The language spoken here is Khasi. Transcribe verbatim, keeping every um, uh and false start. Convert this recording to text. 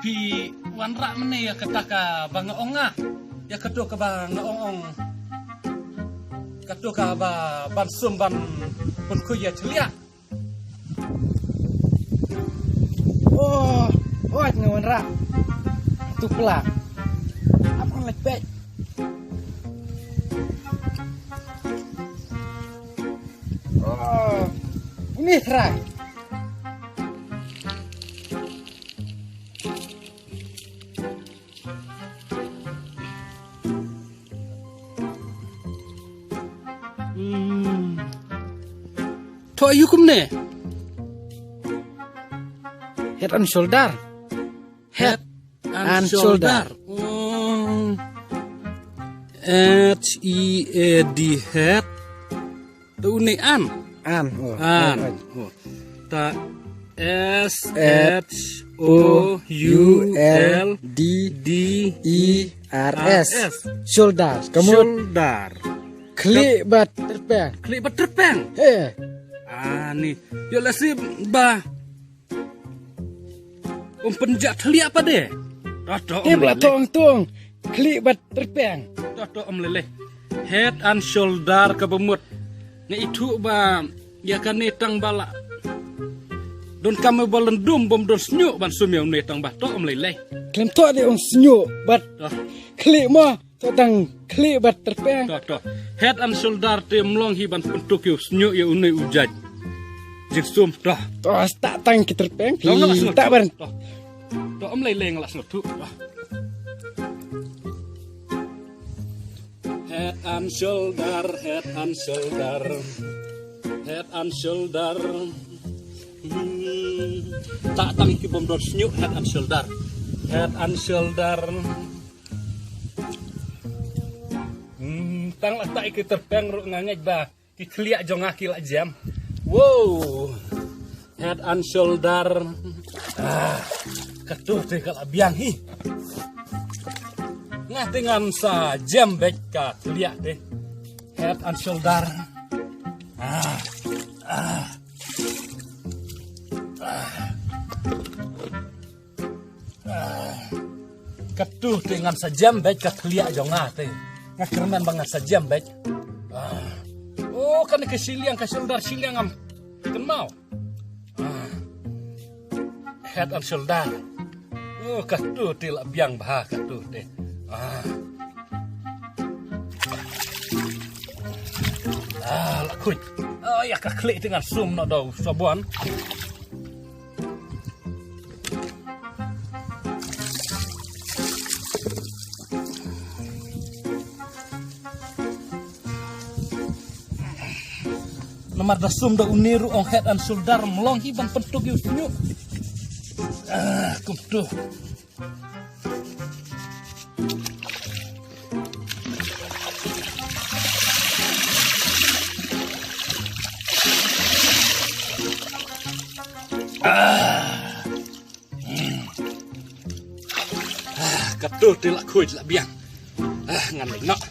Phi wanrah mynne ïa kata kaba nga ong nga. Ïa kato kaba nga ong ong. Kato kaba ban sum ban pynkhuid ïa thliah. Oh, oh, nga wanrah. Tu pla. Ap ngan leit peit. Oh, une trai. Hmm. To aïu kumne? Head and shoulder. Head and shoulder. Oh. H E A D, head. To une and. And. Oh, and. And. Oh. Ta S H O U L D E R S. Shoulder. Ka mut. Shoulder. Khlieh bad tyrpeng. Khlieh bad tyrpeng. He. Ani. Ïa lehse ba um pynjah thliah pat de. To to. Te um lei lei. Tong tong. Khlieh bad tyrpeng. To to, um lei lei. Head and shoulder kaba mut. Nga ithuh ba ïa kane tang ba la donkam ba lyndum, bym don shñiuh ban sum ïa une tang ba. To um lei lei. Khlem to de ong shñiuh bad khlieh mo. To tang khlieh bad tyrpeng. To to. Head and shoulder te ym long hi ban pyntuk ïa u shñiuh ïa une u jait. Jingsum to. To, sta tang ki tyrpeng. To nga la sngewthuh. To. To um lei lei, nga la sngewthuh. To. Head and shoulder, head and shoulder. Head and shoulder. Hmm. Ta tang ki bym don shñiuh, head and shoulder. Head and shoulder. Hmm, tang la ta ki tyrpeng ruh nga ngeit ba ki khlieh jong nga ki la jem. Wow. Head and shoulder. Ah, kato te ka la biang hi. Nga te ngan sa jem beit ka khlieh te. Head and shoulder. Ah, ah. Kato te ngan sa jem beit ka khlieh jong nga te. Nga kyrmen ba ngan sa jem beit. Ah. Oh, kane ka shiliang, ka shoulder shiliang ngam kynmaw. Ah. Head and shoulder. Oh, kato te la biang bha kato te. Ah. Ah, la khuid. Oh, ïa ka khlieh te ngan sum noh da u sabon. Namar da sum da une ruh ong head and shoulder, ym long hi ban pyntuk ïa u shñiuh. Ah, kumto. Ah. Hmm. Ah, kato te la khuid la biang. Ah, ngan leit noh.